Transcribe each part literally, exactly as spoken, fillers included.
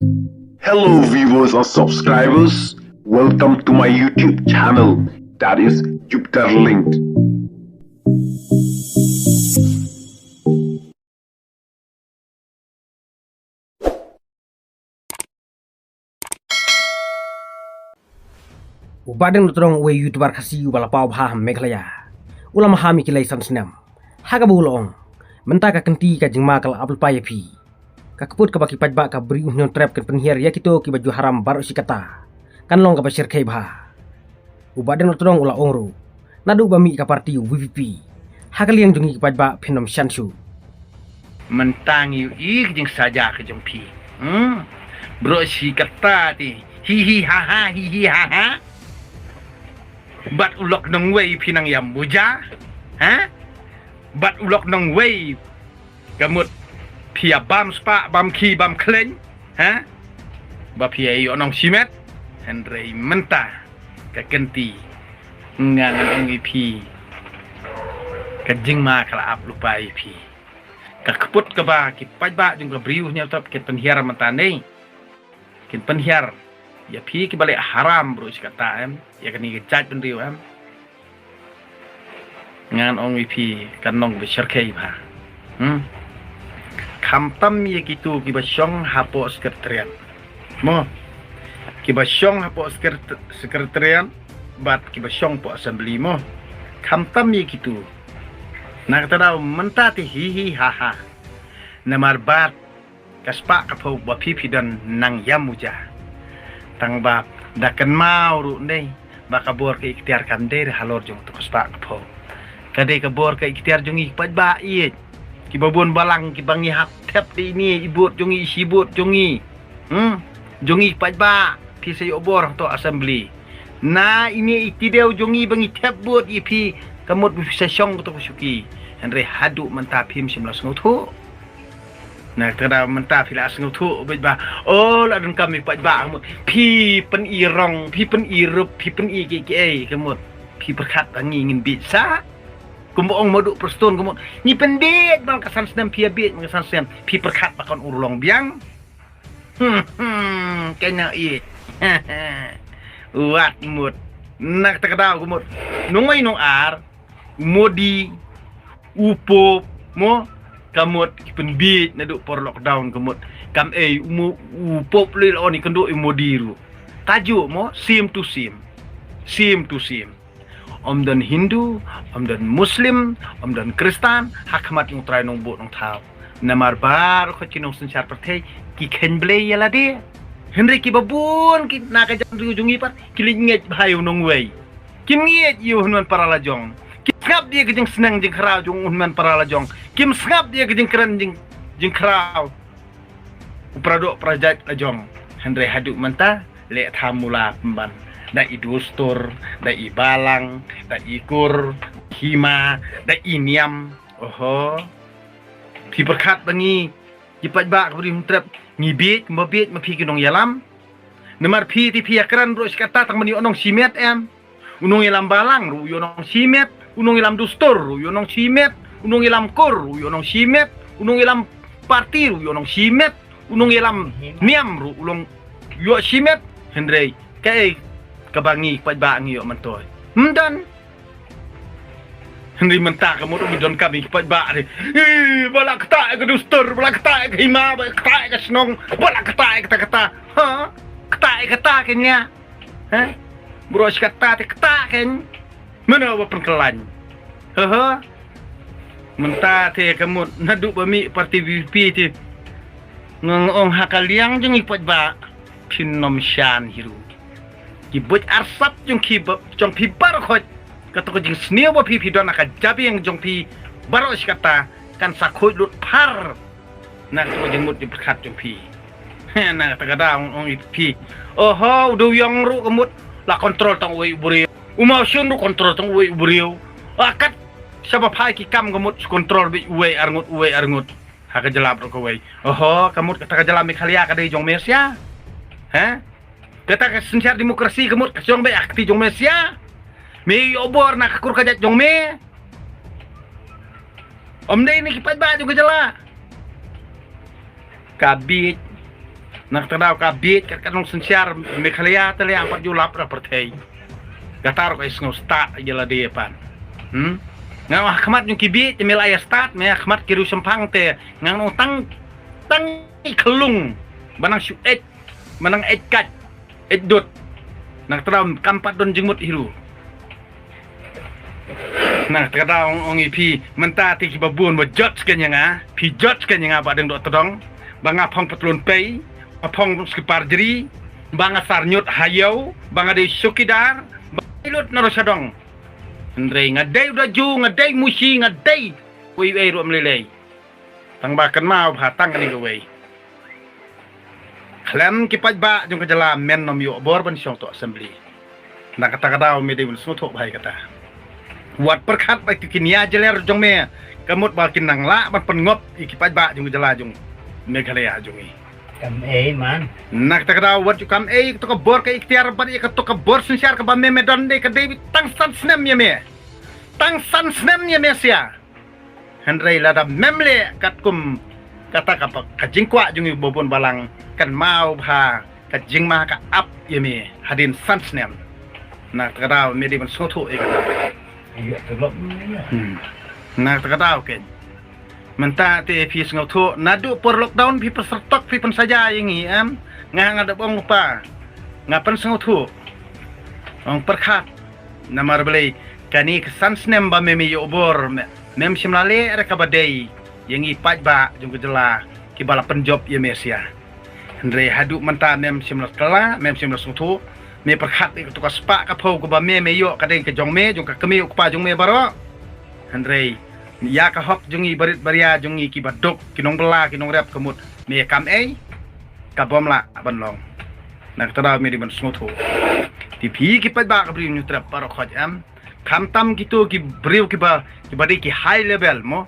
Hello viewers and subscribers, welcome to my YouTube channel, that is Jupiter Linked. U Bah Deng Nongtdong, uwei u YouTuber Khasi uba la paw bha ha Meghalaya, u la maham ïa ki lai san snem. Ha kaba u la ong, mynta ka kynti ka jingma ka la ap lypa ïa phi. Ka kput kaba ki paidbah ka Bri U Hynñiewtrep kin pynhiar ïa kito kiba ju haram baroh shi katta, kan long kaba shyrkhei bha. U Bah Deng Nongtdong u la ong ruh, naduh ba mih ka parti u VPP, ha ka liang jong ngi ki paidbah phin ym shan shuh. Mynta ngi ïohi ka jingsaja ka jong phi. Hmm? Baroh shi katta te, hi hi ha ha, hi hi ha ha. Bad u lok nongwei phi nang ïa muja, ha? Bad u lok nongwei, ka mut phi ïa bam spah, bam khie, bam khleiñ, ha? Ba phi ïa ïoh nong shimet. Hynrei mynta ka kynti, nga ngan ong ïa phi, ka jingma ka la ap lypa ïa phi. Ka kput kaba ki paidbah jong ka Bri U Hynñiewtrep kin pynhiar mynta ne, kin pynhiar ïa phi kiba leh haram baroh shi katta, em, ïa kane ka jaitbynriew, em. Ngan ong ïa phi, kan long ba shyrkhei bha. Hmm? Khamtam ïa kito kiba shong hapoh Secretariat, mo, kiba shong hapoh Secret-, Secretariat bad kiba shong hapoh Assembly, mo. Khamtam ïa kito. Na kata ka daw mynta te hi hi ha ha. Namar bad ka spah ka phew ba phi phi don nang ïa muja. Tang ba da kynmaw ruh ne ba ka bor ka iktiar kam dei halor jong to ka spah ka phew. Ka dei ka bor ka iktiar jong ngi ki paidbah ïeit, kiba bun balang kiba ngi hap thep da ine i vote jong ngi, i shi vote jong ngi. Hmm? Jong ngi ki paidbah, phi sa ïoh bor ha to Assembly. Na ine i tidew jong ngi ba ngi thep vote ïa phi, ka mut ba phi sa shong ha to ka shuki. Hynrei haduh mynta phim shym la sngewthuh. Na kata ka daw mynta phi la sngewthuh beit ba, o, la donkam ïa ki paidbah, ka mut phi pyni rong, phi pyni rup, phi pyni kiei kiei, ka mut phi pyrkhat ba ngi ngin bieit sah. Kumba ong Maduh Prestone, ka mut ngi pynbieit man ka san snem, phi ïa bieit man ka san snem, phi pyrkhat ba kan urlong biang. Hmm, hmm, kane ïeit. Wat mut. Na kata ka daw, ka mut nongwei nongar, u Modi, u Pope, mo, ka mut ki pynbieit naduh por lockdown, ka mut kam ei u Mo-, u Pope lei la ong ïa kynduh ïa u Modi ruh. Kajuh, mo, same to same. Same to same. Ym don Hindu, ym don Muslim, ym don Khristan ha khmat jong U Trai Nongbuh Nongthaw. Namar baroh khoit ki nongsynshar pyrthei ki kheiñ Blei ïa lade. Hynrei kiba bun ki na ka jaitbynriew jong ngi pat ki leit ngeit bha ïa u nongwei. Kim ngeit ïa u hynmen para lajong. Kim sngap ïa ka jingsneng jingkhraw jong u hynmen para lajong. Kim sngap ïa ka jingkren jing, jingkhraw u paradoh parajait lajong. Hynrei haduh mynta leh thamula pynban da i dustur, da i balang, da i kur, hima, da i niam. Oho. Phi pyrkhat ba ngi ki paidbah ka Bri U Hynñiewtrep ngi bieit, ba bieit ma phi ki nongïalam. Namar phi te phi ïa kren baroh shi katta tang ban ïoh nong shimet, em. U nongïalam balang ruh u ïoh nong shimet, u nongïalam dustur ruh u ïoh nong shimet, u nongïalam kur ruh u ïoh nong shimet, u nongïalam parti ruh u ïoh nong shimet, u nongïalam niam ruh u long ïoh shimet. Hynrei kaei kaba ngi paidbah ngi ïoh myntoi? Ym don. Hynrei mynta ka mut u don kami ki paidbah de. Eh, ba la ktah ka dustur, ba la ktah ka hima, ba la ktah ka shnong, ba la ktah kata kata. Ha? Ktah kata kane. Ha? Baroh shi katta te ktah kan. Mano ba pynkylla? Ha ha. Mynta te ka mut naduh ba mih parti VPP te. Nga ong ha ka liang jong ngi paidbah phin ym shan hi ruh. Ki buit arsap jong ki ba, jong phi baroh khoit. Kato ka jingsniew ba phi phi don ha ka jabieng jong phi baroh shi katta kan sa khuid lut phar. Na kato ka jingmut jingpyrkhat jong phi. He, na kata ka daw ong ong ïa phi. Oho, u Dewiong ruh ka mut la kontrol tang uwei u briew. U Mawshun ruh kontrol tang uwei u briew. Akat shaba phai ki kam ka mut kontrol beit uwei arngut, uwei arngut. Ha ka jylla baroh kawei. Oho, ka mut kata ka jylla Meghalaya ka dei jong me sha. He? Kata ka synshar demokrasi ka mut ka jong beit ha kti jong me sha. Me ïoh bor na ka kur ka jait jong me. Ym dei na ki paidbah jong ka jylla. Ka bieit. Na kata ka daw ka bieit kat ka nongsynshar Meghalaya te lei ym pat ju lap ra pyrthei. Kata ruh ka sngew stad ïa lade pat. Hmm? Nga ong ha khmat jong ki bieit te me la ïa stad, me ha khmat ki riewshemphang te nga ong tang tang i khlung ba nang shu eit, ba nang eit kat, eit dud. Na kata ka daw kam pat don jingmut hi ruh. Na kata ka daw ong ong ïa phi mynta te kiba bun ba judge kan ïa nga, phi judge kan ïa nga ba dang doh tdong, ba nga phong patlun pei, ba phong skipper jri, ba nga sar ñiut ha ïew, ba nga dei chowkidar, ba nga dei lut na ro sha dong. Hynrei nga dei u da ju, nga dei mushi, nga dei uei uei ruh ym lei lei. Tang ba kynmaw bha tang kane kawei. Khlem ki paidbah jong ka jylla men ym ïoh bor ban shong to assembly. Na kata ka daw me dei ban sngewthuh bha ïa kata. Wat pyrkhat ba ki kin ïa jyller jong me, ka mut ba kin nang lah ban pynngop ïa ki paidbah jong ka jylla jong Meghalaya jong ngi. Kam ei man. Na kata ka daw wat ju kam ei kato ka bor ka iktiar bad ïa kato ka bor synshar kaba me me don, dei ka dei tang san snem ïa me. Tang san snem ïa me sia. Hynrei lada mem leh katkum kata ka, ka jingkwah jong ngi ba bun balang, kynmaw bha ka jingma ka ap ïa me hadien san snem. Na kata ka daw me dei ban sngewthuh ïa kata. Ïa, ka lok ni, ïa. Hmm. Na kata ka daw ke. Mynta te phi sngewthuh, naduh por lockdown phi pynsertok, phi pynsaja ïa ngi, em? Nga, nga da ong pa. Nga pynsngewthuh. Ong pyrkhat. Namar balei kane ka san snem ba mem ïoh bor, me, mem shym la leh re kaba dei ïa ngi paidbah jong ka jylla kiba la pynjop ïa me sia. Hynrei haduh mynta mem shym la kylla, mem shym la sngewthuh. Me pyrkhat ïa kato ka spah ka phew kaba me me ïoh, ka dei ka jong me, jong ka kmie u kpa jong me baroh. Hynrei ïa ka hok jong ngi barit baria jong ngi kiba duk, ki nongbylla, ki nongrep, ka mut me kam ei, ka bym lah ban long. Na kata ka daw me dei ban sngewthuh. Te phi ki paidbah ka Bri u Hynñiewtrep baroh khoit, em? Khamtam kito ki briew kiba, kiba dei ki high level mo.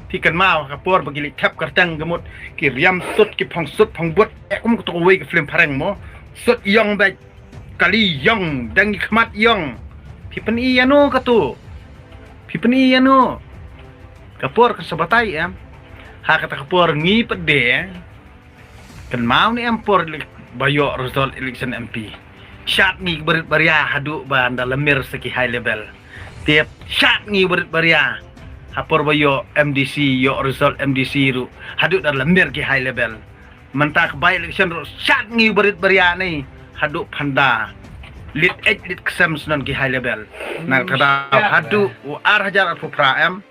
Phi kynmaw ha ka por ba ki leit thep kyrteng, ka mut ki riam sut, ki phong sut phong but, eh, kum kato kawei ka film phareng mo. Sut ïong bad kali ïong, dang ki khmat ïong. Phi pyni ïano kato? Phi pyni ïano? Ka por kan sa batai, em? Ha kata ka por ngi pat de, kynmaw ne em por elek-, ba ïoh result election M P. Shad ngi barit baria haduh ba ynda lamir sa ki high level. Te shad ngi barit baria ha por ba ïoh M D C, ïoh result M D C ruh haduh da lamir ki high level. Mynta ka by election ruh shad ngi barit baria ne haduh pynda leit eit leit ksem snon ki high level. Na kata ka daw haduh u ar hajar arphew phra, em?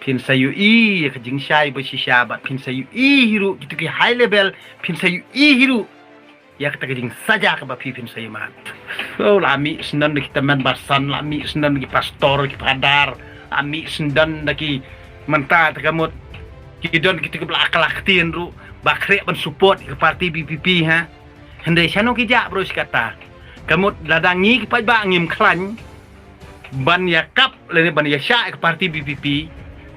Phin sa ïohi ïa ka jingshai ba shisha bad phin sa ïohi hi ruh kito ki high level, phin sa ïohi hi ruh ïa kata ka jingsaja kaba phi phin sa ïohi mat. Oh, la mih sngewdon da ki tymmen basan, la mih sngewdon da ki pastor, ki phadar, la mih sngewdon da ki, mynta te ka mut ki don kito kiba la kylla ktien ruh ba khreh ban support ïa ka party V P P, ha. Hynrei shano ki jah baroh shi katta? Ka mut lada ngi ki paidbah ngim khlaiñ ban ïa kap lane ban ïa shah ïa ka party V P P,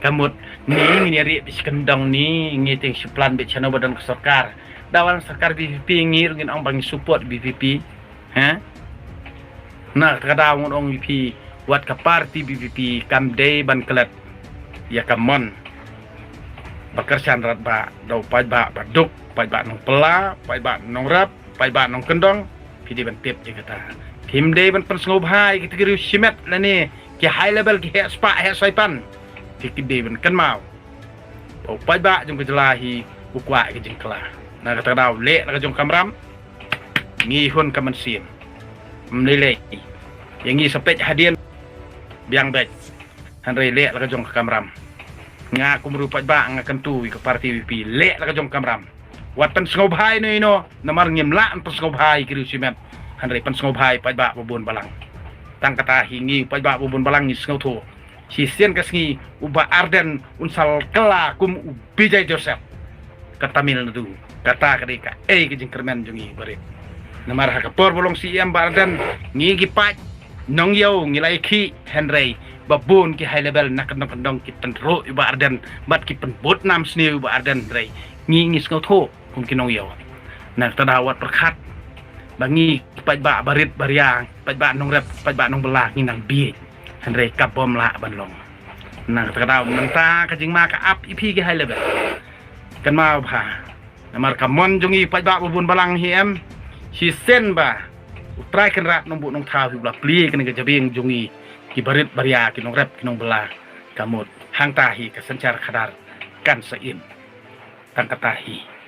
ka mut ngi ngin ïa rieh beit shi kyndong, ngi, ngi tieng shi plan beit shano ba don ka sorkar. Da wan sorkar V P P ngi ruh ngin ong ba ngi support V P P. Ha? Na kata ka daw ngan ong ïa phi, wat ka party V P P kam dei ban klet ïa ka mon ba kyrshan radbah da u paidbah ba duk, paidbah nongpylla, paidbah nongrep, paidbah nongkyndong. Phi dei ban tip ïa kata. Phim dei ban pynsngewbha ïa kito ki riew shimet lane ki high level, ki heh spah heh soipan. Phi ki dei ban kynmaw ba u paidbah jong ka jylla hi u kwah ïa ka jingkylla. Na kata ka daw leh la ka jong ka kamram. Ngi hun ka mynsiem. Ym lei lei. Ïa ngi sa peit hadien biang beit. Hynrei leh la ka jong ka kamram. Nga kum u paidbah nga kyntu ïa ka party V P P, leh la ka jong ka kamram. Wat pynsngewbha ïano ïano, namar ngim lah pynsngewbha ïa ki riew shimet. Hynrei pynsngewbha ïa paidbah ba bun balang. Tang kata hi ngi paidbah ba bun balang ngi sngewthuh. Shisien ka sngi u Bah Ardent un sa kylla kum u Vijay Joseph ka Tamil Nadu. Kata ka dei kaei ka jingkyrmen jong ngi barit. Namar ha ka por ba long C E M Bah Ardent, ngi ki paid nongïew ngi la ïakhih, hynrei ba bun ki high level na kyndong kyndong ki tynruh ïa u Bah Ardent bad ki pynbud nam sniew ïa u Bah Ardent, hynrei ngi ngi sngewthuh kum ki nongïew. Na kata daw wat pyrkhat ba ngi paidbah barit baria, paidbah nongrep, paidbah nongbylla ngi nang bieit. Hynrei ka bym lah ban long. Na kata daw mynta ka jingma ka ap ïa phi ki high level. Kynmaw bha. Namar ka mon jong ngi paidbah ba bun balang hi em, shisien ba U Trai Kynrad Nongbuh Nongthaw hi u la plie kane ka jabieng jong ngi, ki barit baria, ki nongrep ki nongbylla, ka mut hangta hi ka synshar khadar kan sa im. Tang kata hi.